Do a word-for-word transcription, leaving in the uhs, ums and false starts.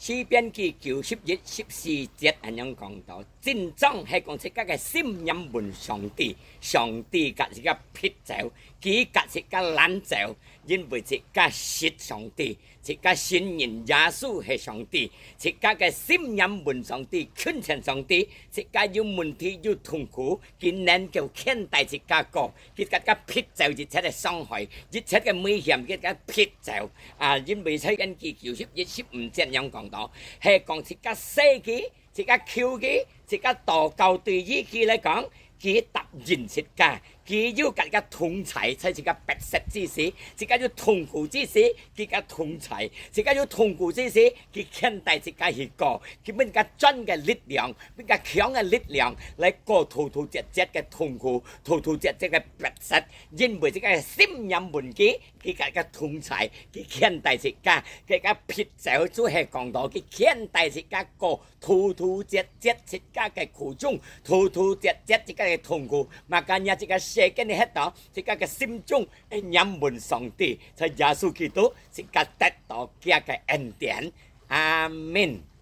詩篇記九十一十四節恁樣講到，真正係講自家个心念問上帝，上帝甲自家撇走，佢甲自家攔走，因為自家識上帝，自家信任耶穌係上帝，自家个心念問上帝，近前上帝，自家有問題有痛苦，佢能夠牽帶自家過。 佢甲佢撇走一切个傷害，一切个危險，佢甲撇走。啊，因為在詩篇九十一十五節樣講到，係講自家需佢，自家求佢，自家禱告對於佢來講，佢答應自家，佢有甲佢同在，在自家逼塞之時，自家有痛苦之時，佢甲同在，自家有痛苦之時，佢牽帶自家去過，佢分自家轉个力量，分自家強个力量來過突突折折个痛苦， 突突折折个逼塞，因為自家个心念問佢，佢甲佢同在，佢牽帶自家，佢甲撇走，就係講到佢牽帶自家過突突折折自家个苦衷，突突折折自家个痛苦，makanya自家世間个歇到，自家个心中个念問上帝，在耶穌基督，自家得到佢个恩典。阿門。